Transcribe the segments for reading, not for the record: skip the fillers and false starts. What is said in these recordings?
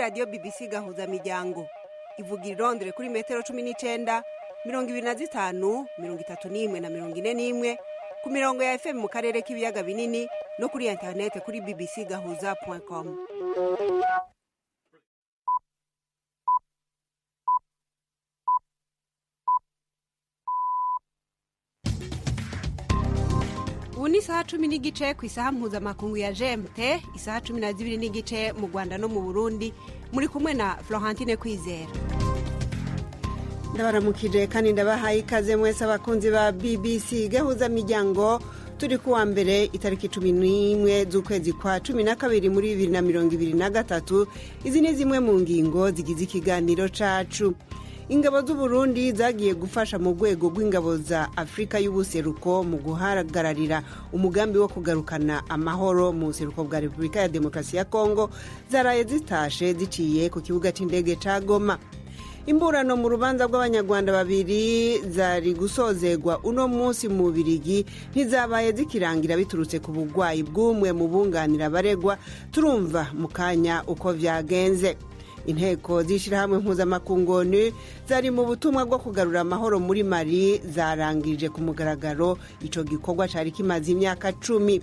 Radiyo BBC Gahuza Miryango ivugira i Londres kuri metero 19, 25, 31 na 41, ku mirongo ya FM mu karere k'ibiyaga binini no kuri interinete kuri bbc gahuza com. Ubu ni isaha 10:15 ku isaha mpuzamakungu ya GMT, isaha 12:15 mu Rwanda no mu Burundi. Muri kumwe na Florentine Kwizera. Ndabaramukije kandi ndabahaye ikaze mwese abakunzi ba BBC Gahuza Miryango. Turi kuwa mbere, itariki 11 z'ukwezi kwa 12 muri 2023. Izi ni zimwe mu ngingo zigize ikiganiro cacu. Ingabo z'Uburundi zagiye gufasha mu rwego rw'ingabo za Afurika y'Ubuseruko mu guhagararira umugambi wo kugarukana amahoro mu buseruko bwa Repubulika ya Demokarasi ya Kongo zaraye zitashe ziciye ku kibuga c'indege ca Goma. Imburano mu rubanza rw'Abanyarwanda babiri zari gusozerwa uno munsi mu Bubirigi ntizabaye zikirangira biturutse ku burwayi bw'umwe mu bunganira abaregwa. Turumva mu kanya uko vyagenze. Inteko z'ishyirahamwe mpuzamakungu ONU zari mu butumwa bwo kugarura amahoro muri Mali zarangije ku mugaragaro ico gikorwa cari kimaze imyaka 10.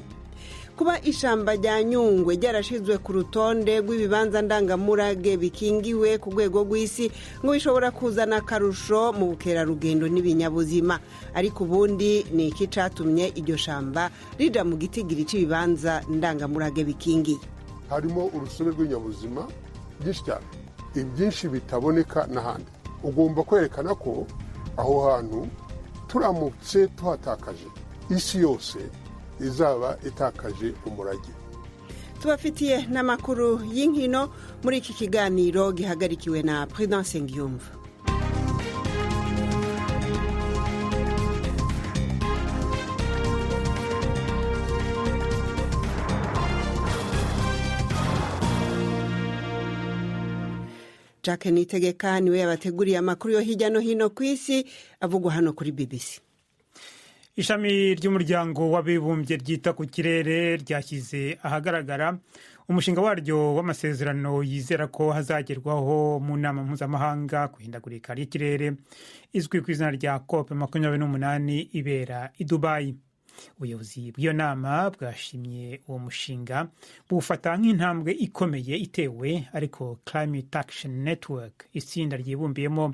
Kuba ishamba rya Nyungwe ryarashizwe ku rutonde rw'ibibanza ndangamurage bikingiwe ku rwego rw'isi ngo bishobora kuzana akarusho mu bukerarugendo n'ibinyabuzima. Ariko ubundi ni iki catumye iryo shamba rija mu gitigiri c'ibibanza ndangamurage bikingiye? Harimo urusobe rw'ibinyabuzima byinshi cyane, ibyinshi bitaboneka n'ahandi. Ugomba kwerekana ko aho hantu turamutse tuhatakaje, isi yose izaba itakaje umurage. Tubafitiye n'amakuru y'inkino muri iki kiganiro gihagarikiwe na Prudence Ngiyumva. Jack Nitegeka niwe yabateguriye amakuru yo hirya no hino ku isi avugwa hano kuri BBC. Ishami ry'Umuryango w'Abibumbye ryita ku kirere ryashyize ahagaragara umushinga waryo w'amasezerano yizera ko hazagerwaho mu nama mpuzamahanga ku ihindagurika ry'ikirere izwi ku izina rya COP 28 ibera i Dubayi. Ubuyobozi bw'iyo nama bwashimye uwo mushinga, buwufata nk'intambwe ikomeye itewe. Ariko Climate Action Network, itsinda ryibumbiyemo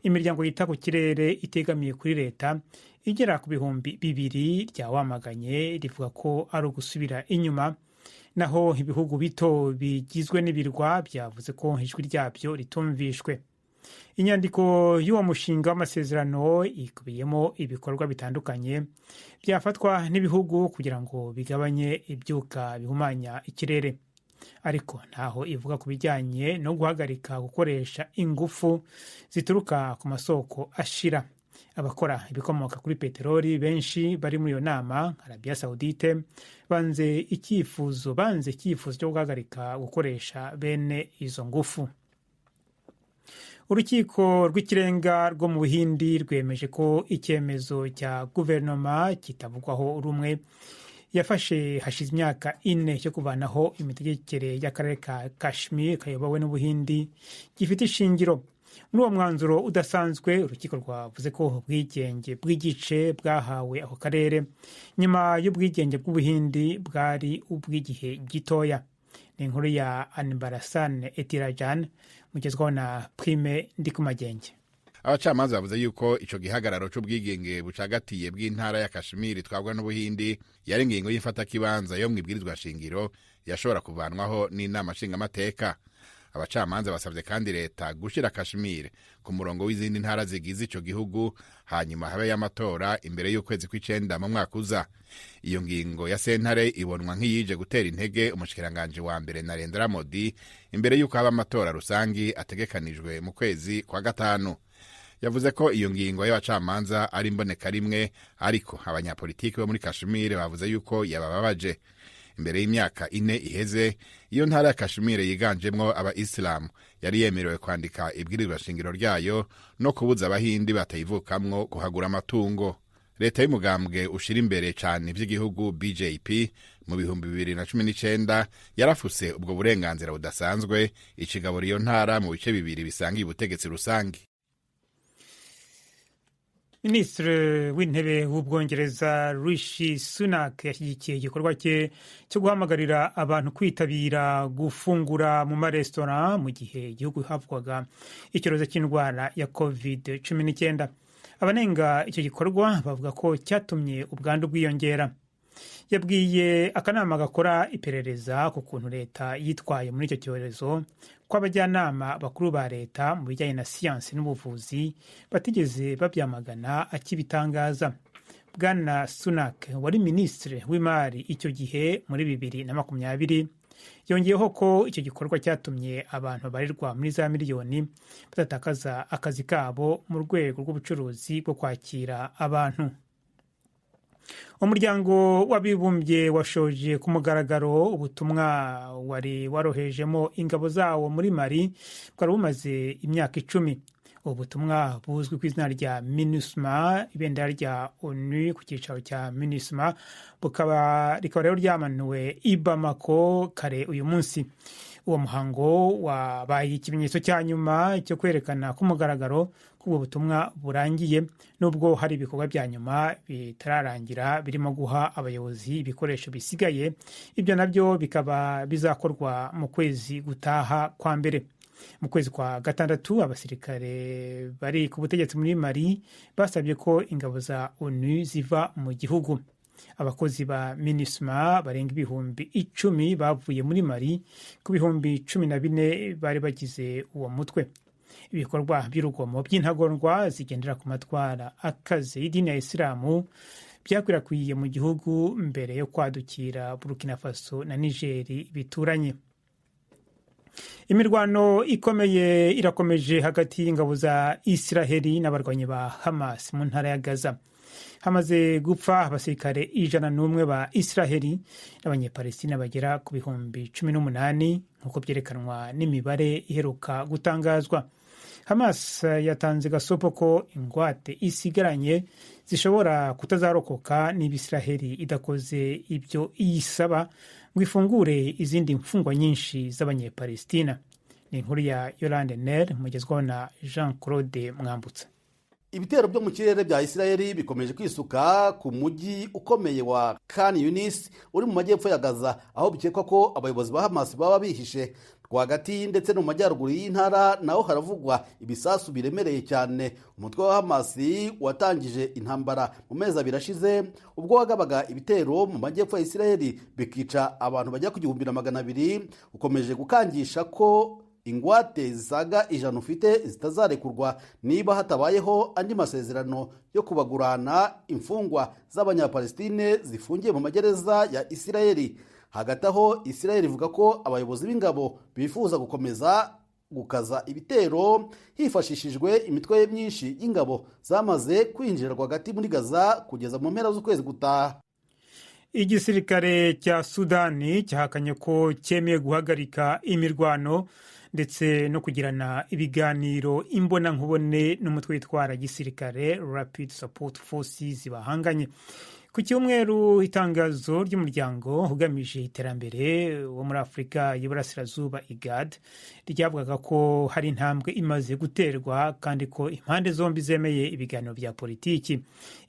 imiryango yita ku kirere itegamiye kuri leta igera ku 2000, ryawamaganye, rivuga ko ari ugusubira inyuma. Naho ibihugu bito bigizwe n'ibirwa byavuze ko ijwi ryabyo ritumvishwe. Inyandiko y'uwo mushinga w'amasezerano ikubiyemo ibikorwa bitandukanye byafatwa n'ibihugu kugira ngo bigabanye ibyuka bihumanya ikirere, ariko ntaho ivuga ku bijyanye no guhagarika gukoresha ingufu zituruka ku masoko ashira. Abakora ibikomoka kuri peteroli benshi bari muri iyo nama, Arabia Saudite, banze icyifuzo cyo guhagarika gukoresha bene izo ngufu. Urukiko rw'Ikirenga rwo mu Buhindi rwemeje ko icyemezo cya guverinoma kitavugwaho rumwe yafashe hashize imyaka 4 cyo kuvanaho imitegekere y'akarere ka Kashmir kayobowe n'Ubuhindi gifite ishingiro. Muri uwo mwanzuro udasanzwe, urukiko rwavuze ko ubwigenge bw'igice bwahawe ako karere nyuma y'ubwigenge bw'Ubuhindi bwari ubw'igihe gitoya. Ni inkuru ya Anbarasan Etirajan, mugezwaho na Prime Ndikumagenge. Abacamanza bavuze yuko ico gihagararo c'ubwigenge bucagatiye bw'intara ya Kashmiri twabwa n'Ubuhindi yari ingingo y'imfatakibanza yo mw'ibwirizwa shingiro yashobora kuvanwaho n'inama nshingamateka. Abacamanza basabye kandi leta gushira Kashmir ku murongo w'izindi ntara zigize ico gihugu, hanyuma habe y'amatora imbere y'ukwezi kw'icenda mu mwaka uza. Iyo ngingo ya sentare ibonwa nk'iyije gutera intege umushikiranganji wa mbere Narendra Modi imbere y'uko haba amatora rusangi ategekanijwe mu kwezi kwa gatanu. Yavuze ko iyo ngingo y'abacamanza ari imboneka rimwe, ariko abanyapolitiki bo muri Kashmir bavuze yuko yabababaje. Imbere y'imyaka 4 iheze, iyo ntara ya Kashmir yiganjemwo aba Isilamu yari yemerewe kwandika ibwirizwa shingiro ryayo no kubuza Abahindi batayivukamwo kuhagura amatungo. Leta y'umugambwe ushira imbere cane ivy'igihugu BJP Mu 2019 yarafuse ubwo burenganzira budasanzwe, icigabura iyo ntara mu bice bibiri bisangiye ubutegetsi rusange. Minisitiri w'Intebe w'Ubwongereza Rishi Sunak yashyigikiye igikorwa cye cyo guhamagarira abantu kwitabira gufungura mu maresitora mu gihe igihugu havugwaga icyorezo cy'indwara ya COVID-19. Abanenga icyo gikorwa bavuga ko cyatumye ubwandu bwiyongera. Yabwiye akanama gakora iperereza ku kuntu leta yitwaye muri icyo cyorezo ko abajyanama bakuru ba leta mu bijyanye na siyansi n'ubuvuzi batigeze babyamagana akibitangaza. Bwana Sunak wari minisitiri w'imari icyo gihe muri 2020 yongeyeho ko icyo gikorwa cyatumye abantu babarirwa muri za miliyoni badatakaza akazi kabo mu rwego rw'ubucuruzi bwo kwakira abantu. Umuryango w'Abibumbye washoje ku mugaragaro ubutumwa wari warohejemo ingabo zawo muri Mali bwari bumaze imyaka 10. Ubu butumwa buzwi ku izina rya MINUSMA, ibendera rya ONU ku cyicaro cya MINUSMA bukaba rikaba rero ryamanuwe i Bamako kare uyu munsi. Uwo muhango wabaye ikimenyetso cya nyuma cyo kwerekana ku mugaragaro ko ubwo butumwa burangiye, nubwo hari ibikorwa bya nyuma bitararangira birimo guha abayobozi ibikoresho bisigaye. Ibyo nabyo bikaba bizakorwa mu kwezi gutaha kwa mbere. Mu kwezi kwa gatandatu, abasirikare bari ku butegetsi muri Mali basabye ko ingabo za ONU ziva mu gihugu. Abakozi ba MINUSMA barenga 10,000 bavuye muri Mali ku 14,000 bari bagize uwo mutwe. Ibikorwa by'urugomo by'intagondwa zigendera ku matwara akaze y'idini ya Isilamu byakwirakwiye mu gihugu mbere yo kwadukira Burkina Faso na Nigeri bituranye. Imirwano ikomeye irakomeje hagati y'ingabo za Isiraheli n'abarwanyi ba Hamas mu ntara ya Gaza. Hamaze gupfa abasirikare 101 ba Isiraheli n'Abanyepalestina bagera ku 18,000, nk'uko byerekanwa n'imibare iheruka gutangazwa. Hamas yatanze gasopo ko ingwate isigaranye zishobora kutazarokoka niba Isiraheli idakoze ibyo iyisaba ngo ifungure izindi mfungwa nyinshi z'Abanyepalestina. Ni inkuru ya Yolande Ner mugezwaho na Jean Claude Mwambutsa. Ibitero byo mu kirere bya Isirayeli bikomeje kwisuka ku mujyi ukomeye wa Khan Yunis uri mu majyepfo ya Gaza, aho bikekwa ko abayobozi ba Hamas baba bihishe. Rwagati ndetse no mu majyaruguru y'intara naho haravugwa ibisasu biremereye cyane. Umutwe wa Hamas watangije intambara mu mezi 2 ashize, ubwo wagabaga ibitero mu majyepfo ya Isirayeli bikica abantu bajya ku 1200, ukomeje gukangisha ko ingwate zisaga 100 ufite zitazarekurwa niba hatabayeho andi masezerano yo kubagurana imfungwa z'Abanyapalestine zifungiye mu magereza ya Isirayeli. Hagati aho, Isirayeli ivuga ko abayobozi b'ingabo bifuza gukomeza gukaza ibitero hifashishijwe imitwe myinshi y'ingabo zamaze kwinjira rwagati muri Gaza kugeza mu mpera z'ukwezi gutaha. Igisirikare cya Sudani cyahakanye ko cyemeye guhagarika imirwano ndetse no kugirana ibiganiro imbonankubone n'umutwe witwara gisirikare Rapid Support Forces bahanganye. Ku cyumweru, itangazo ry'umuryango ugamije iterambere wo muri Afurika y'Iburasirazuba, IGAD, ryavugaga ko hari intambwe imaze guterwa kandi ko impande zombi zemeye ibiganiro bya politiki.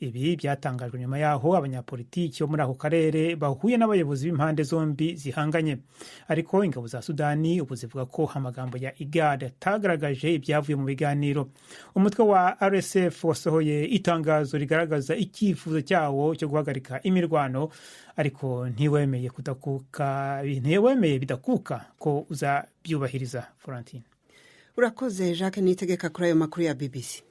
Ibi byatangajwe nyuma y'aho abanyapolitiki bo muri ako karere bahuye n'abayobozi b'impande zombi zihanganye. Ariko ingabo za Sudani ubu zivuga ko amagambo ya IGAD atagaragaje ibyavuye mu biganiro. Umutwe wa RSF wasohoye itangazo rigaragaza icyifuzo cyawo cyo guhagarika imirwano, ariko ntiwemeye kudakuka, ntiwemeye bidakuka ko uzabyubahiriza. Florentine. Urakoze Jacques Nitegeka kuri ayo makuru ya BBC.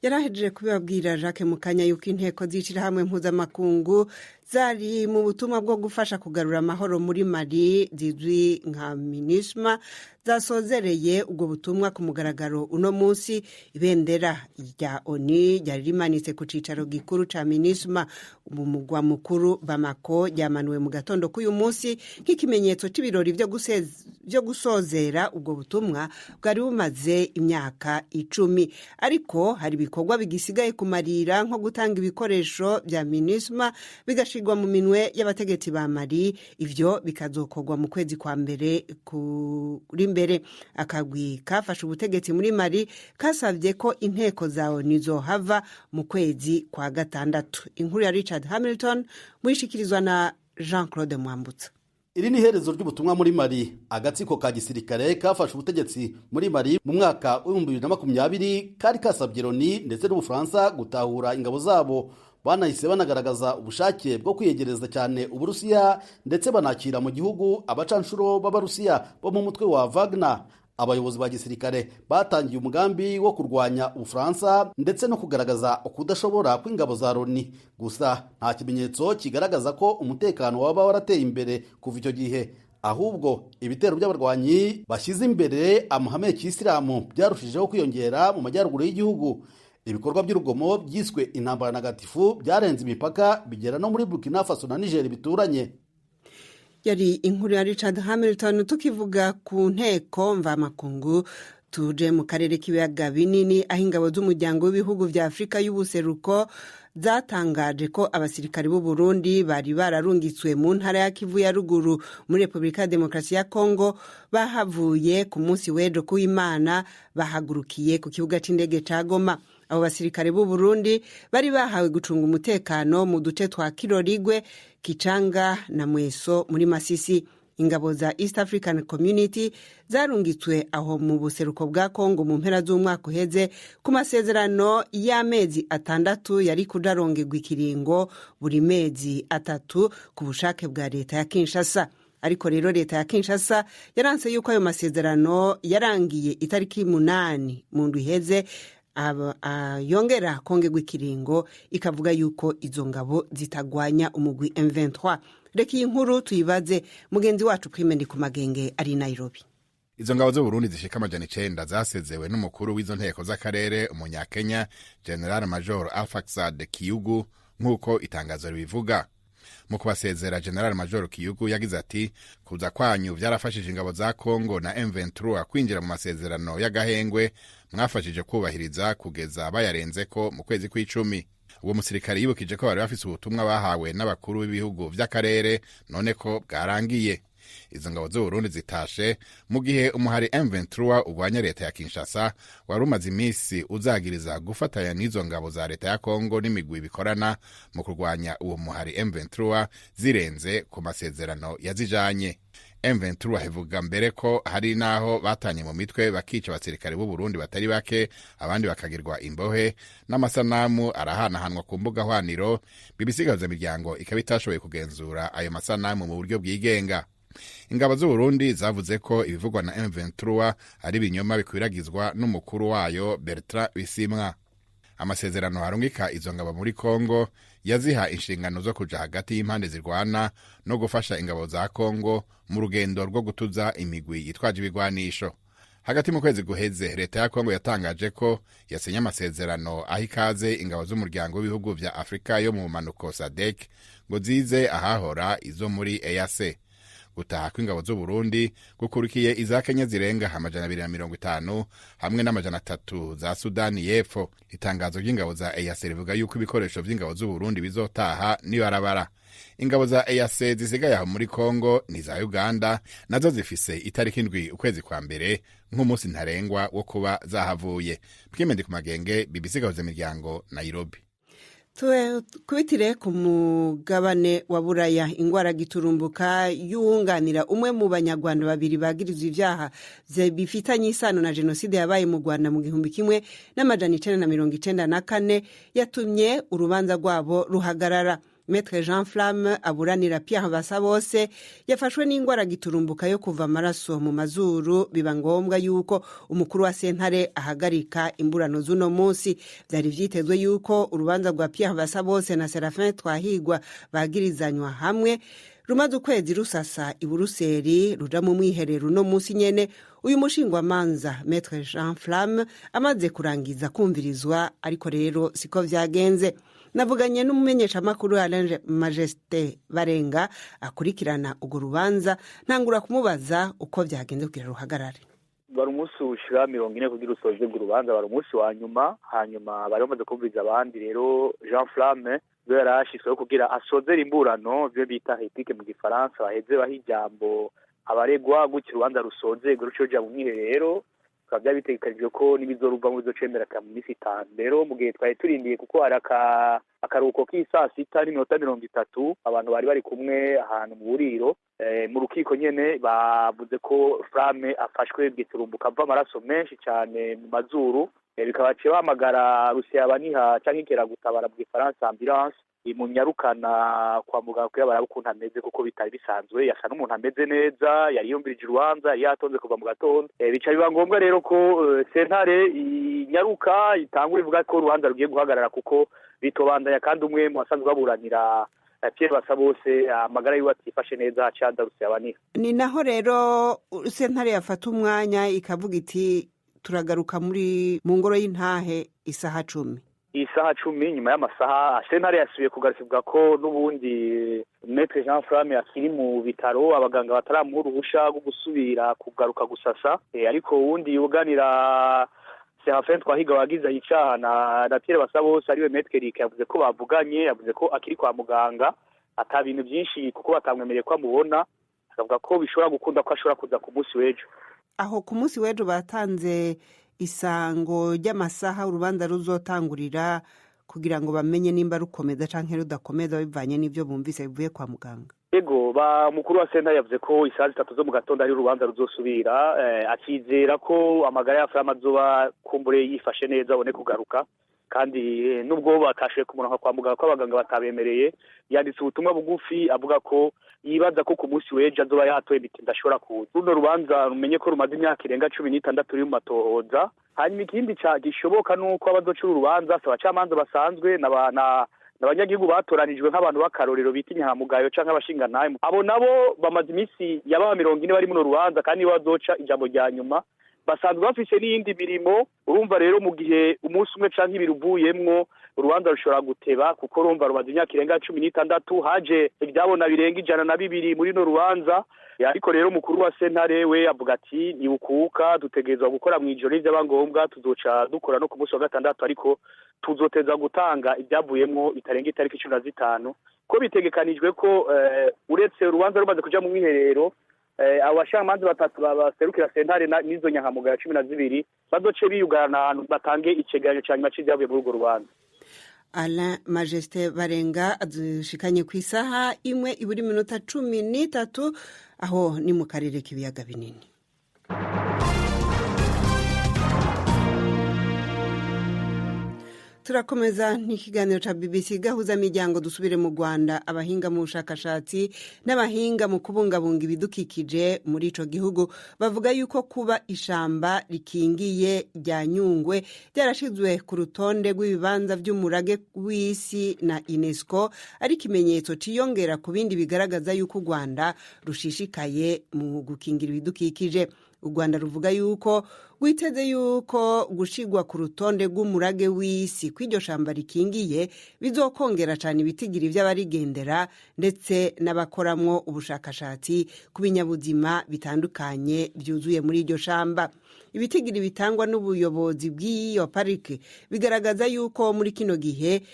Yarahejeje kubibabwira Jacques mu kanya yuko inteko z'ishirahamwe mpuzamakungu Zari mu butumwa bwo gufasha kugarura amahoro muri Mali zizwi nka MINUSMA zasozereye ubwo butumwa ku mugaragaro uno munsi. Ibendera rya ONU ryari rimanitse ku cicaro gikuru ca MINUSMA mu mugwa mukuru Bamako ryamanuwe mu gatondo k'uyu munsi nk'ikimenyetso c'ibirori vyo gusozera ubwo butumwa bwari bumaze imyaka 10. Ariko hari ibikorwa bigisigaye kumarira, nko gutanga ibikoresho vya MINUSMA bigashirwa mu minwe y'abategetsi ba Mali. Ivyo bikazokorwa mu kwezi kwa mbere kuri imbere. Akagwi kafashe ubutegetsi muri Mali kasavye ko inteko za ONU zohava mu kwezi kwa gatandatu. Inkuru ya Richard Hamilton muyishikirizwa na Jean Claude Mwambutsa. Iri ni iherezo ry'ubutumwa muri Mali. Agatsiko ka gisirikare kafashe ubutegetsi muri Mali mu mwaka wa 2020 kari kasabye Loni ndetse n'Ubufaransa gutahura ingabo zabo. Banahise banagaragaza ubushake bwo kwiyegereza cyane Uburusiya, ndetse banakira mu gihugu abacanshuro b'Abarusiya bo mu mutwe wa Wagner. Abayobozi ba gisirikare batangiye umugambi wo kurwanya Ubufaransa ndetse no kugaragaza ukudashobora kw'ingabo za Loni. Gusa nta kimenyetso kigaragaza ko umutekano waba warateye imbere kuva icyo gihe. Ahubwo ibitero by'abarwanyi bashyize imbere amahame ya kisilamu byarushijeho kwiyongera mu majyaruguru y'igihugu. Ibikorwa by'urugomo byiswe intambara ntagatifu byarenze imipaka, bigera no muri Burkina Faso na Niger bituranye. Yari inkuru ya Richard Hamilton. Tukivuga ku nteko mvamakungu, tuje mu karere k'ibiyaga binini, aho ingabo z'Umuryango w'Ibihugu vya Afurika y'Ubuseruko zatangaje ko abasirikari b'u Burundi bari bararungitswe mu ntara ya Kivu ya Ruguru muri Repubulika ya Demokarasi ya Kongo bahavuye ku munsi w'ejo kuw'Imana, bahagurukiye ku kibuga c'indege ca Goma. Abo basirikare b'u Burundi bari bahawe gucunga umutekano mu duce twa Kirorigwe, Kicanga na Mweso muri Masisi. Ingabo za East African Community zarungitswe aho mu buseruko bwa Kongo mu mpera z'umwaka uheze ku masezerano y'amezi 6 yari kujarongerwa ikiringo buri mezi 3 ku bushake bwa leta ya Kinshasa. Ariko rero leta ya Kinshasa yaranse yuko ayo masezerano yarangiye itariki 8 mu ndwi iheze yongera kongerwa ikiringo, ikavuga yuko izo ngabo zitagwanya umugwi M23. Reka iyi nkuru tuyibaze mugenzi wacu Prime ku Magenge ari Nairobi. Izo ngabo z'Uburundi zishika 900 zasezewe n'umukuru w'izo nteko z'akarere, Umunyakenya General Major Alfaxad Kiyugu, nk'uko itangazo ribivuga. Mu kubasezera, General Major Kiyugu yagize ati: "Kuza kwanyu byarafashije ingabo za Congo na M23 kwinjira mu masezerano y'agahengwe mwafashije kubahiriza kugeza bayarenzeko mu kwezi kw'icumi." Uwo musirikare yibukije ko bari bafise ubutumwa bahawe n'abakuru b'ibihugu vy'akarere, none ko bwarangiye. Izo ngabo z'Uburundi zitashe mu gihe umuhari M23 urwanya leta ya Kinshasa wari umaze iminsi uzagiriza gufatanya n'izo ngabo za leta ya Kongo n'imigwi bikorana mu kurwanya uwo muhari M23, zirenze ku masezerano yazijanye. M23 ivuga mbere ko hari n'aho batanye mu mitwe, bakica abasirikare b'u Burundi batari bake, abandi bakagirwa imbohe, n'amasanamu arahanahanwa ku mbuga hwaniro. BBC Miryango ikaba itashoboye kugenzura ayo masanamu mu buryo bwigenga. Ingabo z'Uburundi zavuze ko ibivugwa na M23 ari ibinyoma bikwiragizwa n'umukuru wayo Bertrand Bisimwa. Amasezerano arungika izo ngabo muri Kongo yaziha inshingano zo kuja hagati y'impande zirwana no gufasha ingabo za Kongo mu rugendo rwo gutuza imigwi yitwaje ibigwanisho. Hagati mu kwezi guheze, leta ya Kongo yatangaje ko yasinye amasezerano aho ikaze ingabo z'Umuryango w'Ibihugu vya Afurika yo mu Bumanuko, SADC, ngo zize ahahora izo muri EAC. Gutaha kw'ingabo z'Uburundi gukurikiye iza Kenya zirenga 250 hamwe n'300 za Sudani y'Epfo. Itangazo ry'ingabo za EAC rivuga yuko ibikoresho vy'ingabo z'Uburundi bizotaha nibarabara. Ingabo za EAC zisigaye aho muri Kongo ni za Uganda, nazo zifise itariki 7 ukwezi kwa mbere nk'umunsi ntarengwa wo kuba zahavuye. Bwimendi ku Magenge, BBC Gahuza Miryango, Nairobi. Kubitire ku mugabane wa Buraya, ingwara giturumbuka y'uwunganira umwe mu Banyarwanda babiri bagirizwa ivyaha bifitanye isano na jenoside yabaye mu Rwanda mu 1994 yatumye urubanza rwabo ruhagarara. Maître Jean Flamme aburanira Pierre Basabose yafashwe n'ingwara giturumbuka yo kuva amaraso mu mazuru, biba ngombwa yuko umukuru wa sentare ahagarika imburano z'uno munsi. Vyari vyitezwe yuko urubanza rwa Pierre Basabose na Serafin Twahigwa bagirizanywa hamwe rumaze ukwezi rusasa i Buruseli ruja mu mwiherero uno munsi nyene. Uyu mushingwamanza Maître Jean Flamme amaze kurangiza kumvirizwa, ariko rero siko vyagenze. Navuganye n'umumenyeshamakuru Alain Majesté Barenga akurikirana urwo rubanza, ntangura kumubaza uko vyagenze kugira ruhagarare. Bari umunsi ushira 40 kugira usoze urwo rubanza, bari umunsi wa nyuma. Hanyuma bari bamaze kumviriza abandi, rero Jean Flamme we yarashitsweho kugira asozere imburano, byo bita réplique mu gifaransa, baheze baha ijambo abaregwa, gutyo urubanza rusozerwe ruce ruja mu mwiherero. Bikaba byari bitegekanijwe ko n'ibizoruvamwo bizocemera mu minsi 5. Rero mu gihe twari turindiye, kuko hari akaruhuko k'isaa 6:30, abantu bari bari kumwe ahantu mu buriro mu rukiko nyene, bavuze ko Flamme afashwe giturumbuka ava amaraso menshi cane mu mazuru. Bikaba baciye bahamagara Rusiyabaniha canke inkeragutabara, mu gifaransa ambulance, imunyarukana kwa muganga kugira barabe ukuntu ameze, kuko bitari bisanzwe, yasa n'umuntu ameze neza, yari yumvirije urubanza, yari yatonze kuva mu gatondo. Bica biba ngombwa rero ko sentare inyaruka itangura ivuga ko urubanza rugiye guhagarara, kuko bitobandanya kandi umwe mu basanzwe baburanira Pierre Basabose amagara yiwe atifashe neza, haciye adarutse. Ni naho rero sentare yafata umwanya ikavuga iti turagaruka muri mu ngoro y'intahe isaha 10. Isaha 10, nyuma y'amasaha, sentare yasubiye kugaruka ko n'ubundi Maître Jean Flamme akiri mu bitaro, abaganga bataramuha uruhusha rwo gusubira kugaruka gusasa. Ariko uwundi yuganira Serafin Twahiga wagize icaha na Pierre Basabose, ariwe Maître Eric, yavuze ko bavuganye, yavuze ko akiri kwa muganga, ata bintu byinshi kuko batamwemereye ko amubona, akavuga ko bishobora gukunda ko ashobora kuza ku munsi w'ejo. Aho ku munsi w'ejo batanze isango ry'amasaha urubanza ruzotangurira, kugira ngo bamenye nimba rukomeza canke rudakomeza bivanye n'ivyo bumvise bivuye kwa muganga. Ego, ba mukuru wa sentare yavuze ko isaha 3 zo mu gatondo ari urubanza ruzosubira, akizera ko amagara ya Flamme azoba kumbure yifashe neza abone kugaruka. Kandi nubwo batashoboye kumuronka kwa muganga ko abaganga batabemereye, yanditse ubutumwa bugufi avuga ko yibaza ko ku munsi w'ejo azoba yatoye imitinda ashobora kuza. Runo rubanza rumenye ko rumaze imyaka irenga 16 ruri mu matohoza. Hanyuma ikindi gishoboka nuko abazocura urubanza si abacamanza basanzwe, n'abanyagihugu batoranijwe nk'abantu b'akarorero bita inyankamugayo canke abashingantahe. Abo nabo bamaze iminsi yababa 40 bari muno rubanza, kandi nibo bazoca ijambo rya nyuma, basanzwe bafise n'iyindi mirimo. Urumva rero mu gihe umunsi umwe canke ibiri uvuyemwo, urubanza rushobora guteba, kuko urumva rumaze imyaka irenga 16, haje ivyabona birenga 102 muri no rubanza. Ariko rero umukuru wa sentare we avuga ati ntibukuka, dutegerezwa gukora mw'ijoro, n'ivyaba ngombwa tuzoca dukora no ku munsi wa gatandatu, ariko tuzoteza gutanga ivyavuyemwo bitarenga itariki 15, ko bitegekanijwe ko uretse urubanza rumaze kuja mu mwiherero, abo bacamanza batatu baserukira sentare n'izo nyankamugayo 12 bazoce biyugarana ahantu batange icegeranyo ca nyuma c'ivyavuye muri urwo rubanza. Alain Majesté Barenga adushikanye ku isaha 12:13, aho ni mu karere k'ibiyaga binini. Turakomeza n'ikiganiro ca BBC Gahuza Miryango. Dusubire mu Rwanda. Abahinga mu bushakashatsi n'abahinga mu kubungabunga ibidukikije muri ico gihugu bavuga yuko kuba ishamba rikingiye rya Nyungwe ryarashizwe ku rutonde rw'ibibanza vy'umurage w'isi na UNESCO ari ikimenyetso ciyongera ku bindi bigaragaza yuko u Rwanda rushishikaye mu gukingira ibidukikije. U Rwanda ruvuga yuko rwiteze yuko gushigwa ku rutonde rw'umurage w'isi kw'iryo shamba rikingiye bizokongera cane ibitigiri vy'abarigendera ndetse n'abakoramwo ubushakashatsi ku binyabuzima bitandukanye vyuzuye muri iryo shamba. Ibitigiri bitangwa n'ubuyobozi bw'iyo parike bigaragaza yuko muri kino gihe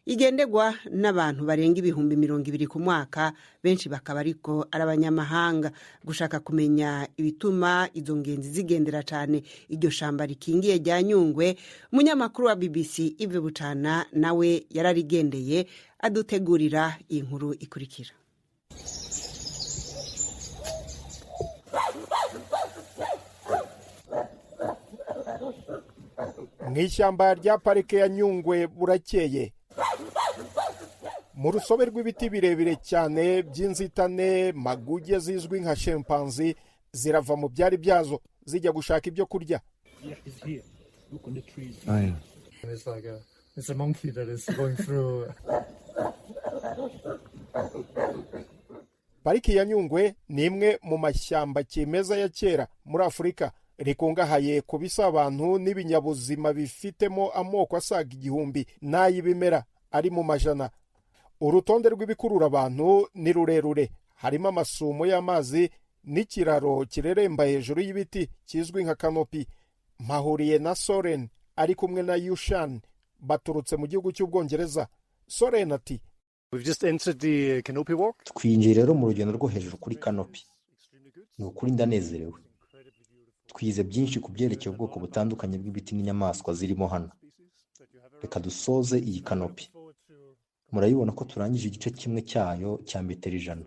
igendegwa n'abantu barenga 20,000 ku mwaka, benshi bakaba ariko ari abanyamahanga. Gushaka kumenya ibituma izo ngenzi zigendera cane iryo shamba rikingiye rya Nyungwe, umunyamakuru wa BBC Yves Bucana nawe yararigendeye, adutegurira iyi nkuru ikurikira. Mu ishyamba rya parike ya Nyungwe burakeye. Mu rusobe rw'ibiti birebire cyane by'inzitane, maguge zizwi nka chimpanzé zirava mu byari byazo zijya gushaka ibyo kurya. It's like a it's a monkey that is going through. Pariki ya Nyungwe ni imwe mu mashyamba kimeza ya kera muri Afurika, rikungahaye ku bisabantu n'ibinyabuzima bifitemo amoko asaga 1000 n'ay'ibimera ari mu majana. Urutonde rw'ibikurura abantu ni rurerure, harimo amasumo y'amazi n'ikiraro kireremba hejuru y'ibiti kizwi nka canopy. Mpahuriye na Soren ari kumwe na Yushan, baturutse mu gihugu cy'Ubwongereza. Soren ati: Twinjiye rero mu rugendo rwo hejuru kuri canopy. Ni ukuri ndanezerewe. Twize byinshi ku byerekeye ubwoko butandukanye bw'ibiti n'inyamaswa zirimo hano. Reka dusoze iyi canopy. Murabibona ko turangije igice kimwe cyayo cya metero 100.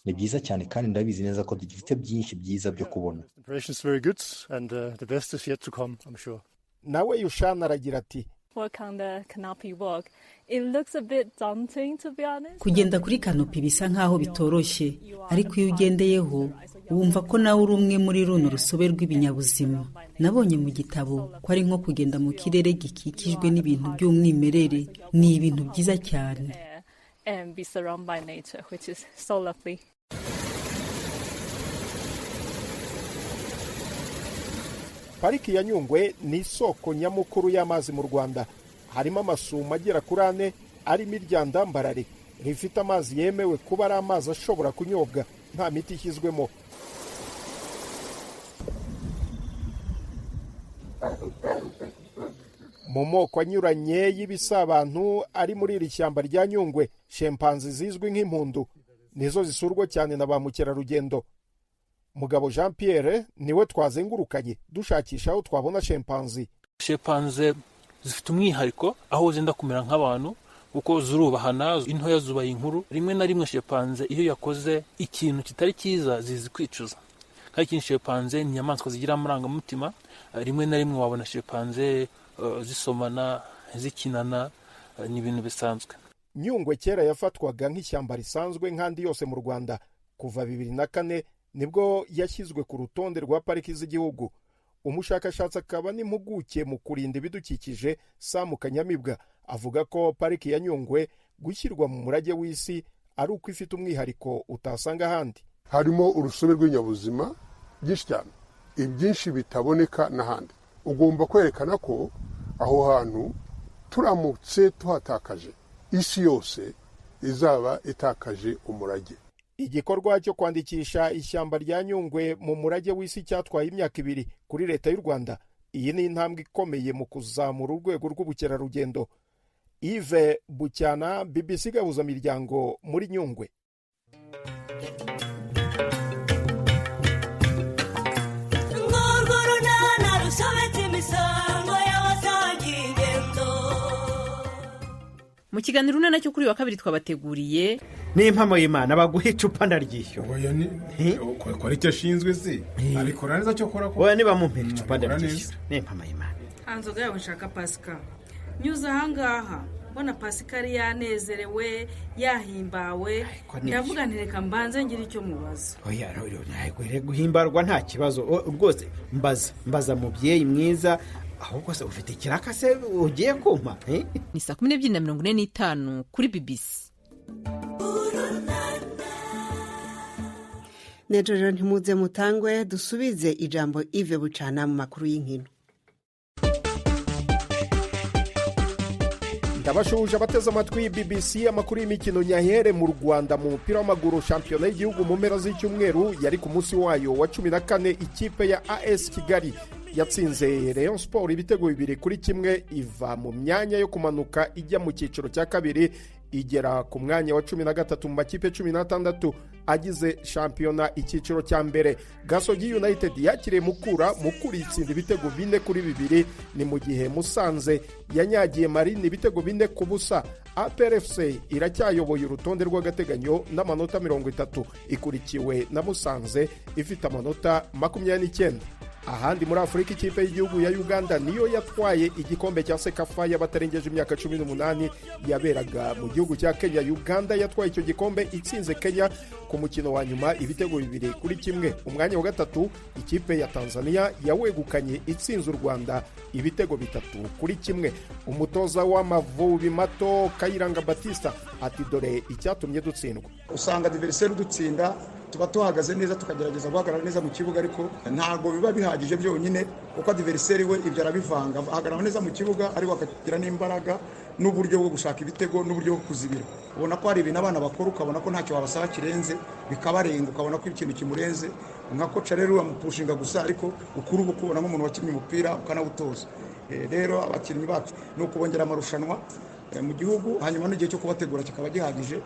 Ni byiza cyane kandi ndabizi neza ko dufite byinshi byiza byo kubona. Nawe Yushana aragira ati: Kugenda kuri canopy bisa nkaho bitoroshye, ariko iyo ugendeyeho wumva ko nawe uri umwe muri runo rusobe rw'ibinyabuzima. Nabonye mu gitabo ko ari nko kugenda mu kirere gikikijwe n'ibintu by'umwimerere. Ni ibintu byiza cyane. Pariki ya Nyungwe ni isoko nyamukuru y'amazi mu Rwanda. Harimo amasumo agera kuri ane, arimo iryandambarare rifite amazi yemewe kuba ari amazi ashobora kunyobwa nta miti ishyizwemo. Mu moko anyuranye y'ibisabantu ari muri iri shyamba rya Nyungwe, chimpanzé zizwi nk'impundu nizo zisurwa cyane na ba mukerarugendo. Mugabo Jean Pierre niwe twazengurukanye dushakisha aho twabona chimpanzé. Chimpanzé zifite umwihariko aho zenda kumera nk'abantu, kuko zurubahana, intoya zubaye inkuru. Rimwe na rimwe chimpanzé iyo yakoze ikintu kitari cyiza zizi kwicuza. Kandi ikindi, chimpanzé ni inyamaswa zigira amarangamutima. Rimwe na rimwe wabona chimpanzé zisomana, zikinana, ni ibintu bisanzwe. Nyungwe kera yafatwaga nk'ishyamba risanzwe nk'andi yose mu Rwanda. Kuva 2004 nibwo yashyizwe ku rutonde rwa pariki z'igihugu. Umushakashatsi akaba n'impuguke mu kurinda ibidukikije Sam Kanyamibwa avuga ko pariki ya Nyungwe gushyirwa mu murage w'isi ari uko ifite umwihariko utasanga ahandi. Harimo urusobe rw'ibinyabuzima byinshi cyane, ibyinshi bitaboneka n'ahandi. Ugomba kwerekana ko aho hantu turamutse tuhatakaje, isi yose izaba itakaje umurage. Igikorwa cyo kwandikisha ishyamba rya Nyungwe mu murage w'isi cyatwaye imyaka 2 kuri leta y'u Rwanda. Iyi ni intambwe ikomeye mu kuzamura urwego rw'ubukerarugendo. Yves Bucyana, BBC Gahuzamiryango muri Nyungwe. Mu kiganiro Urunana cyo kuri wa kabiri twabateguriye: N'impamo y'Imana, baguha icupa ndaryishyura. Kora icyo ashinzwe se, abikora neza cyo kora. Oya, niba mumpera icupa ndaryishyura, n'impamo y'Imana. Nta nzoga yawe nshaka, Pasika. Nyuze ahangaha mbona Pasika yanezerewe, yahimbawe, ndavuga nti reka mbanze ngire icyo mubaza. Oya, guhimbarwa nta kibazo rwose. Mbaza, mbaza mubyeyi mwiza. Ahubwo se ufite ikiraka se ugiye kumpa? Ni saa 12:45 kuri BBC. Nejo rero ntimuze mutangwe. Dusubize ijambo Yves Bucana mu makuru y'inkino. Ndabashuhuje abateze amatwi BBC. Amakuru y'imikino nyahere mu Rwanda. Mu mupira w'amaguru, shampiyona y'igihugu mu mpera z'icyumweru yari ku munsi wayo wa 14, ikipe ya AS Kigali yatsinze Rayon Sport ibitego 2-1, iva mu myanya yo kumanuka ijya mu cyiciro cya kabiri, igera ku mwanya wa 13 mu makipe 16 agize shampiyona icyiciro cya mbere. Gasogi United yakiriye Mukura, Mukura itsinda ibitego 4-2. Ni mu gihe Musanze yanyagiye Marine ibitego 4-0. APRFC iracyayoboye urutonde rw'agateganyo n'amanota 30, ikurikiwe na Musanze ifite amanota 29. Ahandi muri Afurika, ikipe y'igihugu ya Uganda niyo yatwaye igikombe cya CECAFA y'abatarengeje imyaka 18 yaberaga mu gihugu cya Kenya. Uganda yatwaye icyo gikombe itsinze Kenya ku mukino wa nyuma ibitego 2-1. Umwanya wa gatatu ikipe ya Tanzania yawegukanye itsinze u Rwanda ibitego 3-1. Umutoza w'Amavubi mato, Kayiranga Batista, ati: "Dore icyatumye dutsindwa." Usanga adversaire dutsinda tuba tuhagaze neza, tukagerageza guhagarara neza mu kibuga, ariko ntabwo biba bihagije byonyine, kuko adversaire we ibyo arabivanga, ahagarara neza mu kibuga ariko akagira n'imbaraga n'uburyo bwo gushaka ibitego n'uburyo bwo kuzibira. Ubona ko hari ibintu abana bakora, ukabona ko ntacyo wabasaba kirenze, bikabarenga, ukabona ko ikintu kimurenze. Nka coach rero uramupushinga gusa, ariko ukuri uba ukubona nk'umuntu wakinnye umupira ukanawutoza. Rero abakinnyi bacu ni ukubongera amarushanwa mu gihugu, hanyuma n'igihe cyo kubategura kikaba gihagije.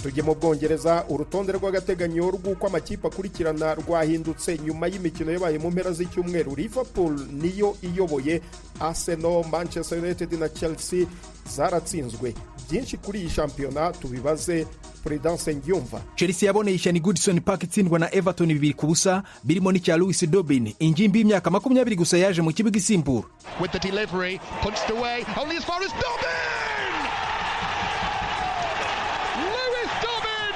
Tujye mu Bwongereza. Urutonde rw'agateganyo rw'uko amakipe akurikirana rwahindutse nyuma y'imikino yabaye mu mpera z'icyumweru. Liverpool niyo iyoboye, Arsenal, Manchester United na Chelsea zaratsinzwe. Byinshi kuri iyi shampiyona tubibaze Prudence Ngyumva. Chelsea yaboneye ishyano Goodison Park, itsindwa na Everton 2-0, birimo n'icya Lewis Dobbin, ingimbi y'imyaka 20 gusa yaje mu kibuga isimbura. With the delivery, punched away, only as far as Dobbin! Lewis Dobbin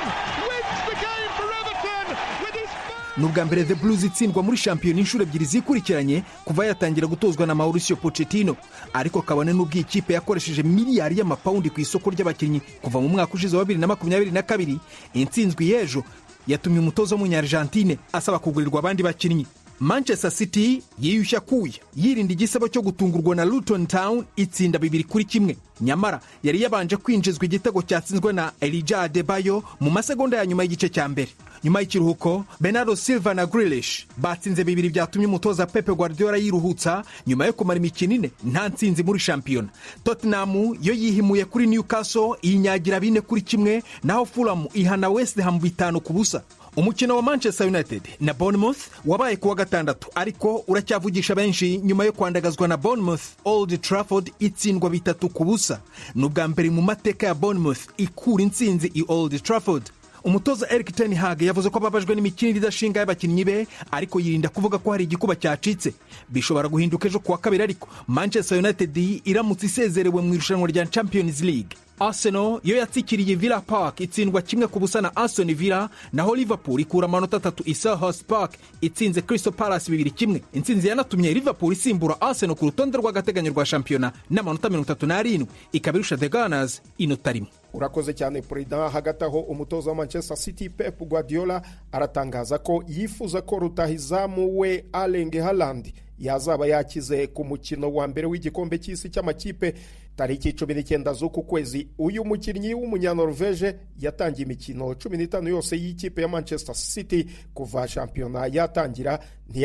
wins the game for Everton with his Ni ubwa mbere The Blues itsindwa muri shampiyona inshuro ebyiri zikurikiranye kuva yatangira gutozwa na Mauricio Pochettino. Ariko kabone n'ubwo iyi kipe yakoresheje miliyari y'amapawundi ku isoko ry'abakinnyi kuva mu mwaka ushize wa 2022, intsinzwi y'ejo yatumye umutoza w'Umunyargentine asaba kugurirwa abandi bakinnyi. Manchester City yiyushya kuya yirinda igisebo cyo gutungurwa na Luton Town, itsinda 2-1. Nyamara yari yabanje kwinjizwa igitego cyatsinzwe na Elijah Adebayo mu masegonda ya nyuma y'igice cya mbere. Nyuma y'ikiruhuko, Bernardo Silva na Grealish batsinze bibiri byatumye umutoza Pep Guardiola yiruhutsa nyuma yo kumara imikino ine nta ntsinzi muri shampiyona. Tottenham yo yihimuye kuri Newcastle, yinyagira 4-1, naho Fulham ihana West Ham 5-0. Umukino wa Manchester United na Bournemouth wabaye kuwa gatandatu, ariko uracyavugisha benshi nyuma yo kwandagazwa na Bournemouth Old Trafford, itsindwa 3-0. Ni ubwa mbere mu mateka ya Bournemouth ikura intsinzi i Old Trafford. Umutoza Eric ten Hag yavuze ko ababajwe n'imikinire idashinga y'abakinnyi be, ariko yirinda kuvuga ko hari igikuba cyacitse. Bishobora guhinduka ejo kuwa kabiri, ariko Manchester United iramutse isezerewe mu irushanwa rya Champions League. Arsenal yo yatsikiriye Villa Park, itsindwa 1-0 na Aston Villa, naho Liverpool ikura amanota 3 i Selhurst Park itsinze Crystal Palace 2-1. Intsinzi yanatumye Liverpool isimbura Arsenal ku rutonde rw'agateganyo rwa shampiyona n'amanota 37, ikaba irusha The Gunners inota rimwe. Urakoze cyane, Perezida. Hagati aho, umutoza wa Manchester City, Pep Guardiola, aratangaza ko yifuza ko rutahizamu we Erling Haaland yazaba yakize ku mukino wa mbere w'igikombe cy'isi cy'amakipe tariki 19 z'uku kwezi. Uyu mukinnyi w'Umunyanoruveje yatangiye imikino 15 yose y'ikipe ya Manchester City kuva shampiyona yatangira.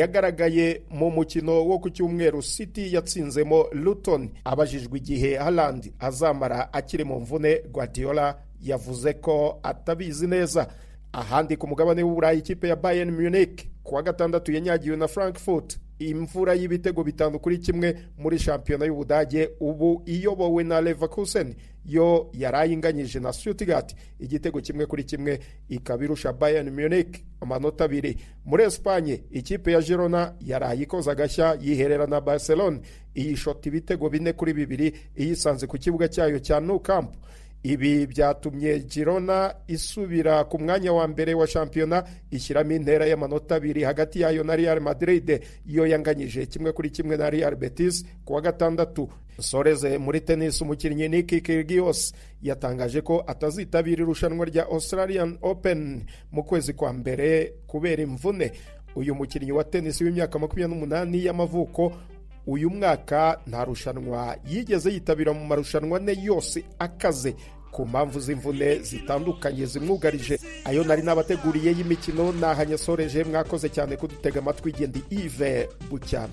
Ntiyagaragaye mu mukino wo ku cyumweru City yatsinzemo Luton. Abajijwe igihe Haaland azamara akiri mu mvune, Guardiola yavuze ko atabizi neza. Ahandi ku mugabane w'Uburayi, ikipe ya Bayern Munich kuwa gatandatu yanyagiwe na Frankfurt imvura y'ibitego 5-1 muri shampiyona y'Ubudage, ubu iyobowe na Leverkusen. Yo yarayinganyije na Stuttgart igitego 1-1, ikaba irusha Bayern Munich amanota 2. Muri Espagne, ikipe ya Girona yaraye ikoze agashya, yiherera na Barcelone, iyishota ibitego 4-2 iyisanze ku kibuga cyayo cya Nou Camp. Ibi byatumye Girona isubira ku mwanya wa mbere wa shampiyona, ishyiramo intera y'amanota 2 hagati yayo na Real Madrid, yo yanganyije 1-1 na Real Betis ku wa gatandatu. Soreze muri tennis. Umukinnyi Nick Kyrgios yatangaje ko atazitabira irushanwa rya Australian Open mu kwezi kwa mbere kubera imvune. Uyu mukinnyi wa tennis w'imyaka 28 y'amavuko, uyu mwaka nta rushanwa yigeze yitabira mu marushanwa ane yose akaze, ku mpamvu z'imvune zitandukanye zimwugarije. Ayo nari n'abateguriye y'imikino nahanyasoreje. Mwakoze cyane kudutega amatwi. Gendi Yves Bucyana.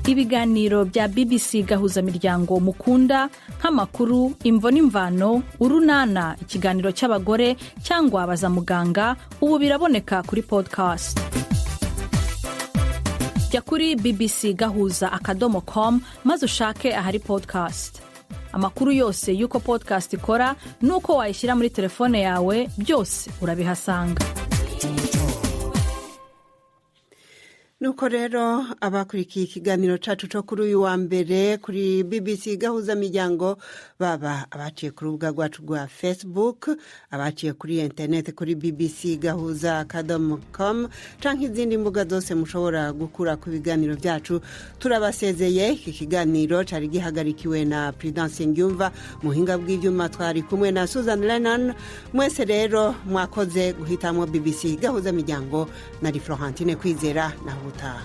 Ibiganiro bya BBC Gahuzamiryango mukunda, nk'amakuru, Imvo n'Imvano, Urunana, ikiganiro cy'abagore cyangwa Baza Muganga, ubu biraboneka kuri podcast. Jya kuri bbcgahuza.com maze ushake ahari podcast. Amakuru yose y'uko podcast ikora n'uko wayishyira muri telefone yawe, byose urabihasanga. Nuko rero, abakurikiye ikiganiro cacu co kuri uyu wa mbere kuri BBC Gahuza Miryango, baba abaciye ku rubuga rwacu rwa Facebook, abaciye kuri internet kuri bbcgahuza.com canke izindi mbuga zose mushobora gukura ku biganiro byacu, turabasezeye. Iki kiganiro cari gihagarikiwe na Prudence Ngyumva, muhinga bw'ivyuma twari kumwe na Susan Lennon. Mwese rero mwakoze guhitamwo BBC Gahuza Miryango. Nari Florentine Kwizera, naho ubutaha.